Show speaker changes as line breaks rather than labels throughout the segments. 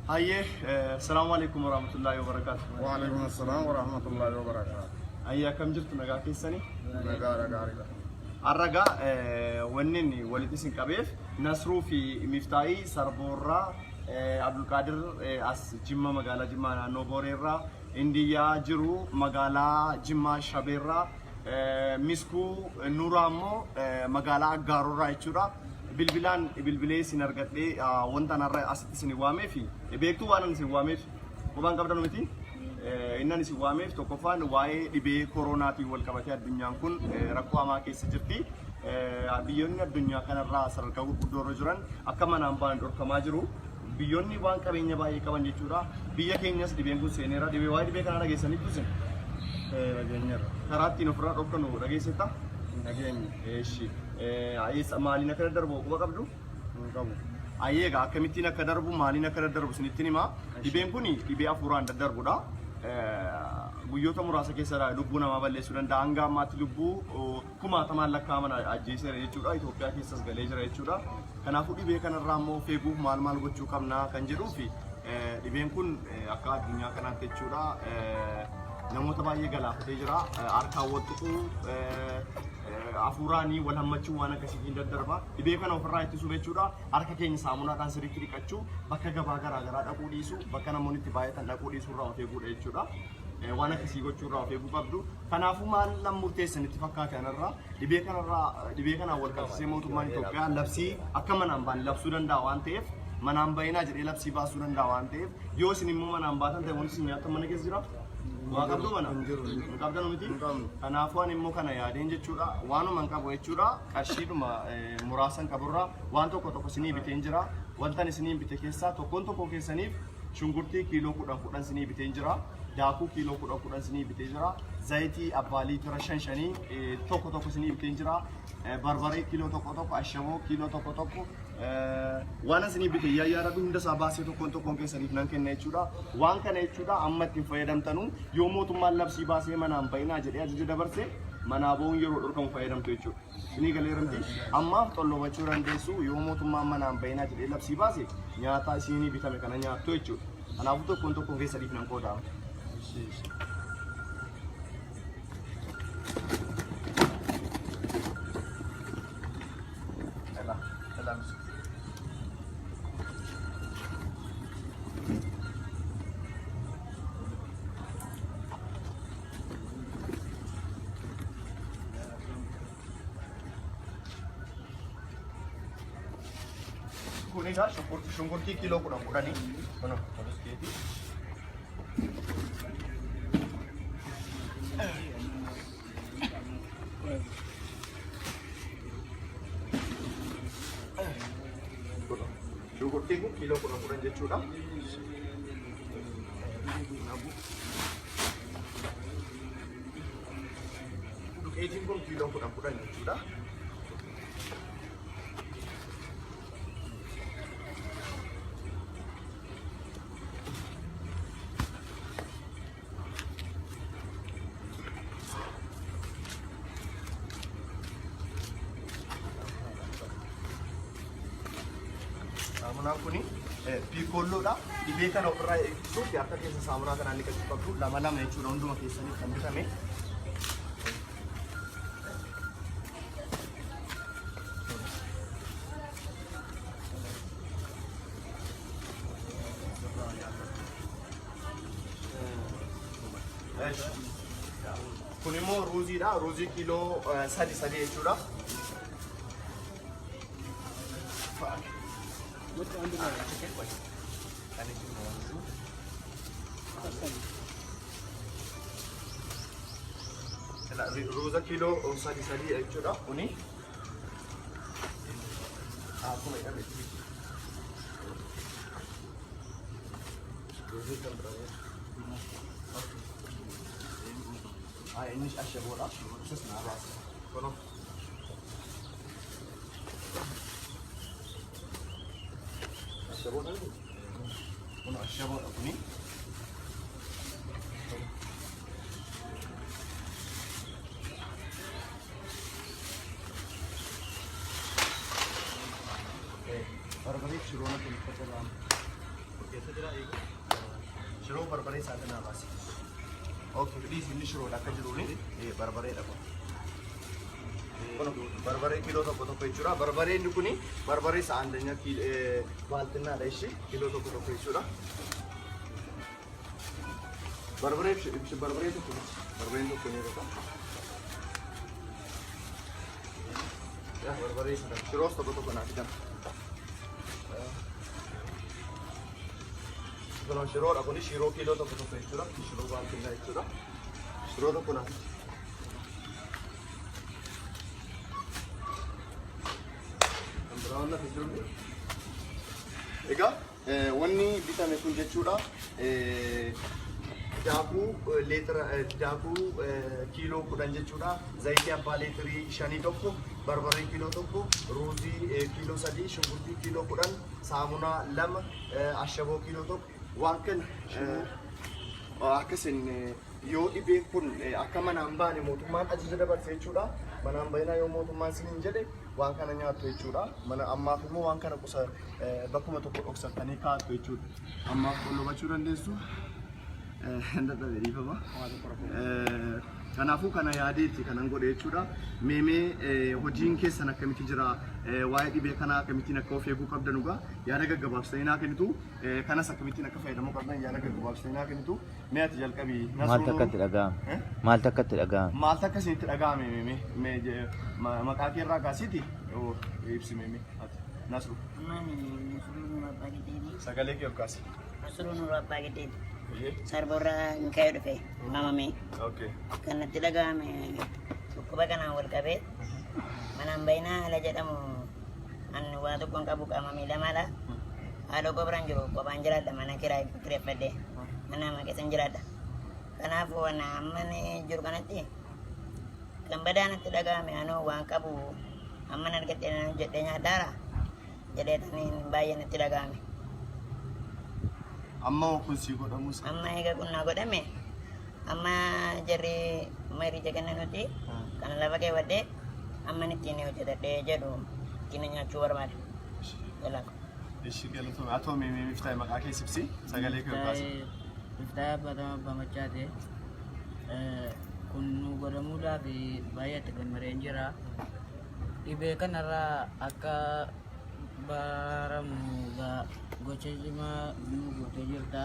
Hayyee, salaamu alaikum warahmatullahi wabarakaatu.
Waalaikum assalam warahmatullahi wabarakatuh.
Hayyee akkam jirtu nagaa keessanii?
Nagaadha gaariidha.
Har'a egaa wanni inni walitti isin qabeef Nasruu fi Miftaahii Sarboorraa Abdulqaadir as Jimma magaalaa Jimmaa naannoo Booreerraa Indiyyaa jiru magaalaa Jimmaa Shabeerraa Miskuu Nuuraa immoo magaalaa Aggaaroorraa jechuudha. Bilbilaan bilbilee isin argadhee wanta har'a asitti isin waameef beektuu waan isin waameef qubaan qabdan miti. Innan isin waameef tokkoffaan waa'ee dhibee koronaatiin wal qabatee addunyaan kun rakkoo hamaa keessa jirti. Biyyoonni addunyaa kanarraa sadarkaa gurguddoo irra jiran akka manaan ba'an dhorkamaa jiru. Biyyoonni waan qabeenya baay'ee qaban jechuudha. Biyya keenyas dhibeen kun seeneera. Dhibee waa'ee dhibee kanaa dhageessaniittu isin?
Dhageenyeerra.
Karaa ittiin ofirraa dhorkanu dhageessetta?
Hin dhageenye.
Eeshi. Maaliin akka daddarbu quba qabdu?
Hin qabu.
Ayyee egaa akkamittiin akka darbu maaliin akka daddarbu isinittiin hima. Dhibeen kun dhibee hafuuraan daddarbudha. Guyyoota muraasa keessa lubbuu namaa balleessuu danda'a. Hanga ammaatti lubbuu kumaatamaan lakkaa'aman ajjeeseera jechuudha. Itoophiyaa keessas galee jira jechuudha. Kanaafuu dhibee kanarraa immoo of eeguuf maal maal gochuu qabna kan jedhuu fi dhibeen kun akka addunyaa kanaatti jechuudha namoota baay'ee galaafatee jira. Harkaan wal tuquu, hafuuraanii wal hammachuu waan akkasiitiin daddarba. Dhibee kana ofirraa ittisuuf jechuudha harka keenya saamunaadhaan sirriitti dhiqachuu, bakka gabaa garaa garaa dhaquu dhiisuu, bakka namoonni itti baay'atan dhaquu dhiisuu irraa of eeguudha jechuudha. Waan akkasii gochuu irraa of eeguu qabdu. Kanaafuu maal nan murteessa itti fakkaate anarraa dhibee kanarraa dhibee kanaan wal qabsiisee mootummaan Itoophiyaa labsii akka manaan baane labsuu danda'a waan ta'eef manaan bayinaa jedhee labsii baasuu danda'a waan ta'eef yoo isin immoo manaan baatan ta'e wanti isin nyaattan mana keessa jira. Waa qabdu mana?
Hin jiru.
Hin qabdanu miti?
Hin qabnu.
Kanaafuu ani immoo kana yaadeen jechuudha waanuma hin qabu jechuudha qarshiidhuma muraasan qaburraa waan tokko tokko isinii biteen jira. Wantan isinii bite keessaa tokkoon tokkoo keessaniif shunkurtii kiiloo 10 10 isinii biteen jira. Daakuu kiiloo 10 10 isinii bitee jira. Zayitii abbaa liitira 5 shanii tokko tokko isinii biteen jira. Barbaree kiiloo tokko tokko, ashaboo kiiloo tokko tokko waan isinii bite yaadadhu hunda isaa baasee tokkoon tokkoon keessaniif nan kenna jechuudha. Waan kana jechuudha amma ittiin fayyadamtanu yoo mootummaan labsii baasee manaan ba'inaa jedhee ajaja dabarse manaa ba'uun yeroo dhorkamu fayyadamtu jechuudha. Isinii galeera miti? Ammaaf xollobachuu dandeessu yoo mootummaan manaan ba'inaa jedhee labsii baase nyaata isinii bitame kana nyaattu jechuudha. Kanaafuu tokkoon tokkoon keessaniif nan qooda. Ela, ela. Kun egaa shunkurtii shunkurtii kiiloo 10 10 kun kunis keeti. Shunkurtiin kun kiiloo 10 10 jechuudha. Duqeetiin kun kiiloo 10 10 jechuudha. Saamunaan kuni piikoolloodha. Dhibee kana ofirraa ittisuuf harka keessa saamunaa kanaan dhiqachuu qabdu. Lama lama jechuudha hunduma keessaniif kan bitame. Kun immoo ruuziidha. Ruuzii kiiloo sadi sadi jechuudha. Ruuza kiiloo sadi sadi jechuudha kuni. Akkuma jedhame. Ruuzii kan biraa. Inni ashaboodha. Isas naa baasa. Kunoo. Ashaboodha miti? Kun ashaboodha kuni. Barbaree shiroona kun uffata lama.
Keessa jira eegu.
Shiroo barbaree isaa kanaa baasi. Okay, dhiisi inni shiroodha akka jiruuni barbareedha kun. Kun barbaree kiiloo tokko tokko jechuudha. Barbareen kuni barbaree isa andanya baaltinnaadha ishee kiiloo tokko tokko jechuudha. Barbaree barbaree tokko barbareen tokko ni irra. Yaa barbaree sana shiroos tokko tokko naa fidan. Kun shiroodha kuni shiroo kiiloo tokko tokko jechuudha. Shiroo baaltinnaa jechuudha. Shiroo tokko naa fidi. Kan biraa waan lafa jiru. Egaa wanni bitame kun jechuudha daakuu leetira daakuu kiiloo 10 jechuudha. Zayitii abbaa leetirii 5 tokko, barbaree kiiloo 1, ruuzii kiiloo 3, shunkurtii kiiloo 10, saamunaa 2, ashaboo kiiloo 1 waan kana akkasin yoo dhibeen kun akka manaan baane mootummaan ajaja dabarse jechuudha. Manaan bahinaa yoo mootummaan siniin jedhe waan kana nyaattu jechuudha. Mana ammaaf immoo waan kana qusa bakkuma tokko dhoksattanii kaa'attu jechuudha. Ammaaf qollobachuu dandeessu. Hin dadhabe dhiifama. Kanaafuu kana yaadeeti kanan godhe jechuudha. Meemee hojiin keessan akkamitti jira? Waa'ee dhibee kanaa akkamittiin akka of eeguu qabdan dhugaa yaada gaggabaabsitanii naa kennitu. Kanas akkamittiin akka fayyadamuu qabdan yaada gaggabaabsitanii naa kennitu. Mee ati jalqabi.
Maaltu akka itti dhaga'ame? Maaltu akka itti dhaga'ame?
Maaltu akka isinitti dhaga'ame meemee? Mee maqaa kee irraa kaasiiti ibsi meemee ati. Nasru.
Nasruu Nuruu Abbaa Giddeeti.
Sagalee kee ol kaasi.
Nasruu Nuruu Abbaa Giddeeti. Sarborraa hin ka'ee dhufe waamamee.
Okay.
Kan natti dhaga'ame dhukkuba kanaan wal qabee manaan bayinaa haala jedhamu an waa tokko hin qabu qaama miidhamaadha. Haadha koo biraan jiru kophaan jiraadha mana kiraa kireeffadhee mana namaa keessan jiraadha. Kanaaf waan amma jiru kanatti kan badaa natti dhaga'ame anoo waan qabu amman argadhe nan hojjedhee nyaadhaara jedhee taniin baay'ee natti dhaga'ame.
Amma hoo kun sii godhamus.
Amma eega kun naa godhame amma jarri amma hiricha kennanutti kana lafa keewwadhee amman ittiin hojjetadhee jedhu ittiin nyaachuu barbaada. Jalaa.
Ishi galatoomi. Atoo mee mee Miftaay maqaa kee sibsi sagalee kee ol kaasi.
Miftaay Abbaa Abbaa Machaate. Kun nu godhamuudhaaf baay'ee itti gammadeen jira. Dhibee kanarraa akka baramu gocha cimaa nu gootee jirta.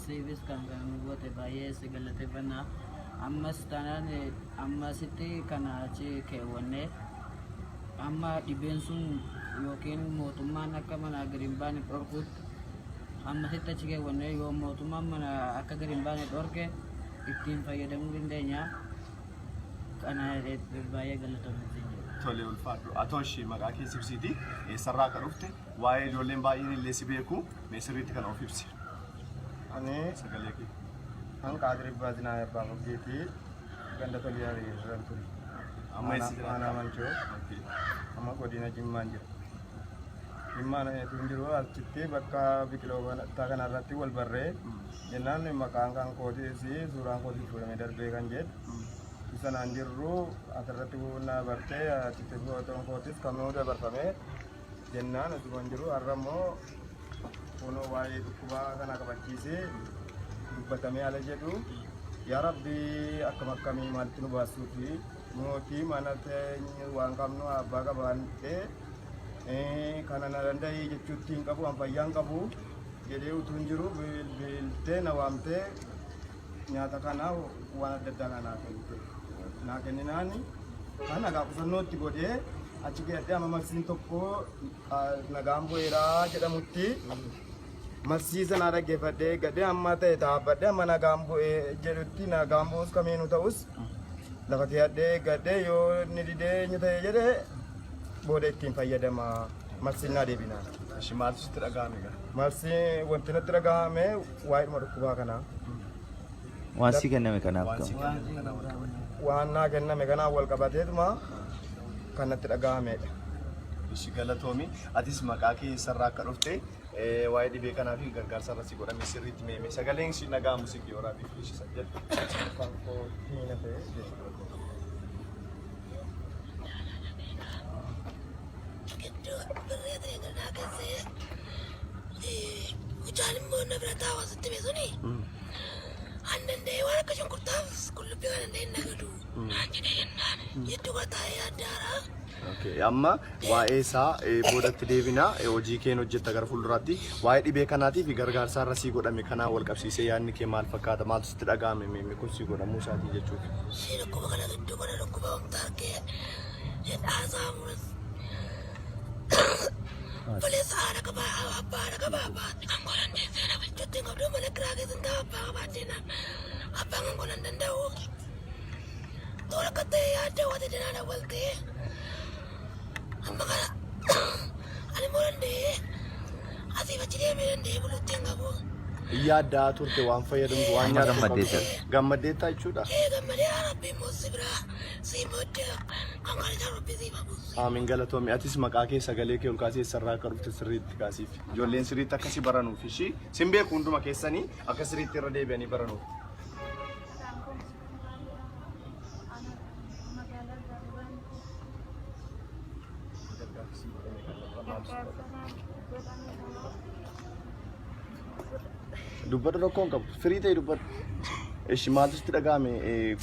Siifis kan kana nu goote baay'ee si galateeffanna. Ammas taanaan ammasitti kana achi keewwannee amma dhibeen sun yookiin mootummaan akka manaa gadi hin baane dhorkutti ammasitti achi keewwannee yoo mootummaan mana akka gadi hin baane dhorke ittiin fayyadamuu dandeenya. Kana baay'ee galatoomi siin jedha.
Tole ulfaadhu. Atoo ishii maqaa kee ibsiiti. Eessarraa akka dhufte waa'ee ijoolleen baay'een illee si beeku mee sirriitti kana of ibsi.
Ani
Sagalee kee.
an Qaadir Abbaa Zinaa Abbaa Foggeetii ganda Toliyaa irraan ture.
Amma eessa jiraata?
Aanaa Manchoo
Okay.
amma godina Jimmaan jira. Jimmaan eetuun jiru achitti bakka biqiloota kanarratti wal barree jennaan maqaan kan kootiis suuraan kootiis fuudhamee darbee kan jedhu sanaan jirru asirratti na bartee achitti footoon kootis kamuu dabarfamee jennaan asuma jiru har'a immoo kunoo waa'ee dhukkubaa kana qabachiisee dubbatamee ala jedhu yaa rabbi akkam akkamii maaltu nu baasuufi mootii mana teenya waan qabnu abbaa qabaannee kana na danda'ee jechuutti hin qabu an fayyaa hin qabu jedhee utuu hin jiru bilbiltee na waamtee nyaata kana waan adda addaa kana naa kennite. Naa kenninaan kana egaa qusannootti godhee achi geessee amma malsiin tokko nagaan bu'eeraa jedhamutti malsii sanaa dhaggeeffadhee eeggadhee amma ta'e taabbadhee amma nagaan bu'ee jedhutti nagaan bu'us kamiinuu ta'us lafa keeyadhee eeggadhee yoo inni didee eenyu ta'e jedhee booda ittiin fayyadama malsiin naa deebinaa.
Ishi maaltu sitti dhaga'ame egaa?
Malsi wanti natti dhaga'ame waa'eedhuma dhukkubaa kanaa.
Waan sii kenname kanaaf
Waan sii
qabu.
kenname kanaan wal qabate.
Waan naa kenname kanaan wal qabateetuma kan natti dhaga'amedha.
Ishi galatoomi. Atis maqaa kee eessarraa akka dhufte waa'ee dhibee kanaa fi gargaarsa irra si godhame sirriitti meeme. Sagaleen si dhaga'amu si waraabee fi ishii jedhu.
Kan koo hiina ta'e jechuudha.
Gidduu birree ta'e kanaa keessee
Mucaan immoo na bira taa'u asitti bee suni an danda'ee waan akka shunkurtaaf qullubbii kana danda'ee nagadu naan jedhee jennaan jidduu kana taa'ee yaaddaara.
Okay, amma waa'ee isaa boodatti deebina hojii keen hojjetta gara fuulduraatti waa'ee dhibee kanaatii fi gargaarsa irra sii godhame kanaa wal qabsiisee yaadni kee maal fakkaata maaltu sitti dhaga'ame mee kun sii godhamuu isaatii jechuuf.
Ishee dhukkuba kana gidduu kana dhukkuba humna argee haasaa muras. Obboleessa haadha qabaa abbaa haadha qabaa abbaa kan godhan deessee na bulchuutti hin qabdu mana kiraa keessa hin taa'u abbaa qabaachee abbaan kan godhan danda'u. Toora akka ta'e yaadda wati dinaa dawwaltee amma kana ani immoo danda'ee asiif achi deemee danda'ee buluutti hin qabu.
Yaaddaa turte waan fayyadamtu waan
Amma
nyaattu
gammaddeetta.
qabdu. Gammaddeetta jechuudha.
Ee gammadee rabbi immoo si biraa si booddee kan kana jaa rabbi si babuusi.
Amiin galatoomi. Atis maqaa kee sagalee kee ol kaasee eessarraa akka dhufte sirriitti kaasiif. Ijoolleen sirriitti akkasi baranuuf ishii sin beeku hunduma keessanii akka sirriitti irra deebi'anii baranuuf. Dubbadhu rakkoo hin qabu. Firii ta'e dubbadhu. Ishi maaltu sitti dhaga'ame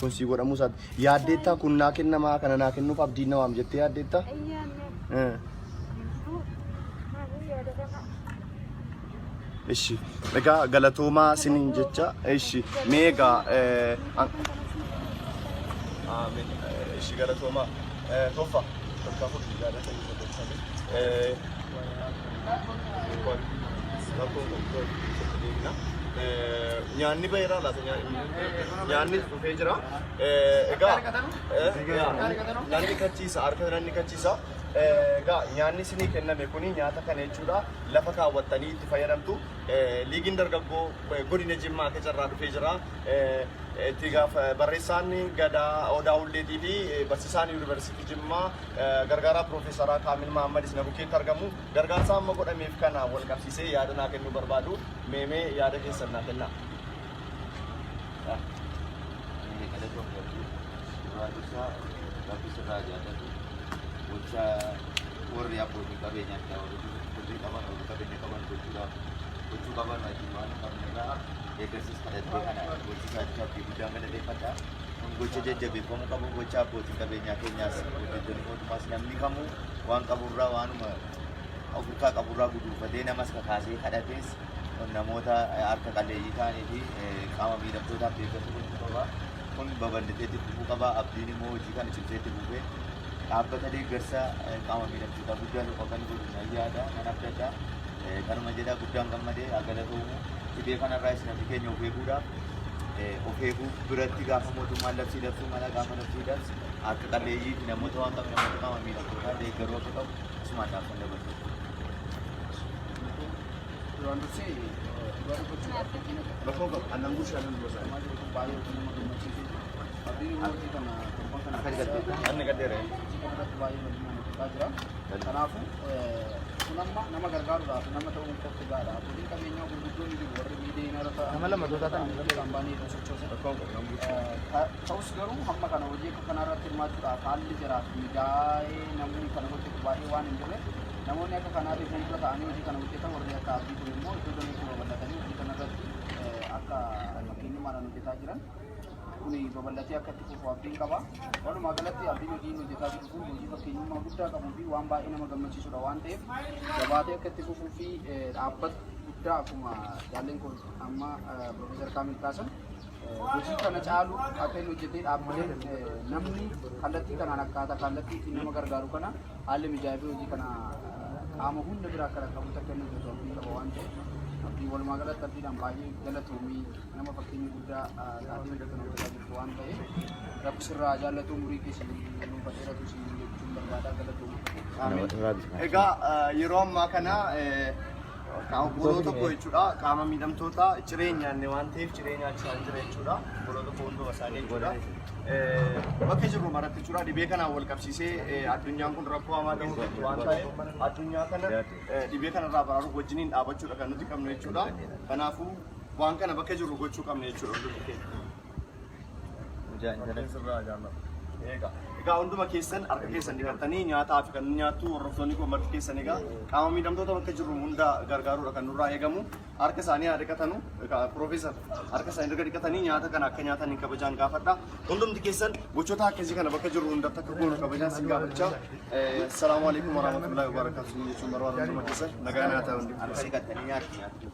kun sii godhamuu isaati. Yaaddeettaa kun naa kennamaa kana naa kennuuf abdiin na waam jettee yaaddeettaa? Ishi egaa galatoomaa siniin jecha ishi mee egaa Amiin. Ishi galatoomaa. Toffa. Tolkaa fudhu yaadata Nyaanni baheera laata nyaanni dhufee jira. Egaa nyaanni kachiisa harka nyaanni kachiisa. Egaa nyaanni isinii kenname kuni nyaata kana jechuudha lafa kaawwattanii itti fayyadamtu. Liigiin dargaggoo godina Jimmaa akka carraa dhufee jira. Itti gaafa barreessaan Gadaa Odaa Hulleetii fi barsiisaan Yuunivarsiitii Jimmaa gargaaraa Piroofeesaraa Kaamil Mahammad isin bukkeetti argamu. Gargaarsa amma godhameef kana wal qabsiisee yaada naa kennuu barbaadu. Meemee yaada keessan naa kennaa.
Galatoomii abdii. Duraan dursaa rabbi sirraa jaallatu gocha warri abbootii qabeenyaa fi warri birrii qaban warri qabeenya qaban gochuudhaaf gochuu qaban wajjin waan hin qabne irraa deeggarsis kadhattee kana gochisaatiif abdii guddaan galateeffadha. Kun gocha jajjabeeffamuu qabu gocha abbootiin qabeenyaa keenyaas hojjettoonni mootummaas namni kamuu waan qaburraa waanuma ofirkaa qaburraa guduunfatee namas kakaasee kadhatees namoota harka qalleeyyii ta'anii fi qaama miidhamtootaaf deeggarsa gochuu qaba. Kun babal'atee itti fufuu qaba. Abdiin immoo hojii kana cimsee itti fufee dhaabbata deeggarsa qaama miidhamtootaa guddaa tokko akka inni godhu nan yaada nan abdadha. Kanuma jedha guddaan gammadee haa galatoomu. Dhibee kanarraas namni keenya of eeguudhaaf of eeguu biratti gaafa mootummaan labsii labsuu mala gaafa labsii labsu harka qalleeyyii fi namoota waan qabne namoota qaama miidhamtootaa deeggaruu akka qabu asumaan dhaamsan dabarsu.
Duraan dursee dhugaa dubbachuudhaaf fakkiin akka
Rakkoo qabu. Annan gurshaa nan dura
kanaa jiru kun baay'ee hojii nama gammachiisu. Abdiin immoo hojii kana torban kana
Akka
keessa
galteetta.
Anni gaddeera.
hojii kana irratti baay'ee bal'inaan hojjetaa jira. Kanaafuu kun amma nama gargaaruudhaaf nama ta'uun qofti gahaadha. Abbootiin qabeenyaa gurguddoon ni jiru warri miidiyaa irra ta'an.
Nama lama toota ta'an.
Irratti kaampaanii irra sochoosan.
Rakkoo qabu. Nan gurshaa.
Ta'us garuu hamma kana hojii akka kanaa irratti hirmaachuudhaaf haalli jiraaf mijaa'ee namni kana hojjetu baay'ee waan hin jirreef namoonni akka kanaatiif fuuldura ta'anii hojii kana hojjetan warri akka abdii kun immoo iddoo danuutti babal'atanii hojii kana irratti akka fakkeenyummaadhaan hojjetaa jiran kuni babal'atee akka itti fufu abdiin qaba. Walumaa galatti abdiin hojii inni hojjetaa jiru kun hojii fakkeenyummaa guddaa qabuu fi waan baay'ee nama gammachiisudha waan ta'eef jabaatee akka itti fufuu fi dhaabbata guddaa akkuma jaalleen kun amma Piroofeesar Kaamil kaasan hojii kana caalu akka inni hojjetee dhaabbileen namni kallattii kanaan akkaataa kallattii ittiin nama gargaaru kana haalli mijaa'ee fi hojii kana qaama hunda bira akka dhaqqabutti akka inni hojjetu abdiin qaba waan ta'eef abdii walumaa galatti abdiidhaan baay'ee galatoomii nama fakkeenya guddaa taatee hojii kana hojjetaa jirtu waan ta'eef rabbi sirraa jaallatu umurii keessa nuuf dheeratu siin jechuun barbaada galatoomii.
Egaa yeroo ammaa kana Obboloo tokko jechuudha qaama miidhamtoota ciree hin nyaanne waan ta'eef ciree nyaachaa jira jechuudha. Obboloo tokko hunduma isaanii jechuudha. Bakka jirru maratti jechuudha dhibee kanaan wal qabsiisee addunyaan kun rakkoo hamaa keessa jirti waan ta'eef addunyaa kana dhibee kanarraa baraaruuf wajjiniin dhaabachuudha kan nuti qabnu jechuudha. Kanaafuu waan kana bakka jirru gochuu qabna jechuudha hundumti keenya.
Mucaa intala
Sirraa jaallatu.
Egaa egaa hunduma keessan harka keessan dhiqattanii nyaataa fi kan nyaattu hordoftoonni koo marti keessan egaa qaama miidhamtoota bakka jirru hunda gargaaruudha kan nurraa eegamu. Harka isaanii haa dhiqatanu. Egaa Piroofeesar harka isaanii erga dhiqatanii nyaata kana akka nyaatan hin kabajaan gaafadha. Hundumti keessan gochoota akkasii kana bakka jirru hundatti akka goonu kabajaan sin gaafachaa. Salaamu alaikum warahmatullahi wabarakatuh jechuun barbaadu hunduma keessan nagaa nyaataa hundi.
Harka dhiqattanii nyaatu nyaatu.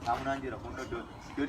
Saamunaan jira kun iddoo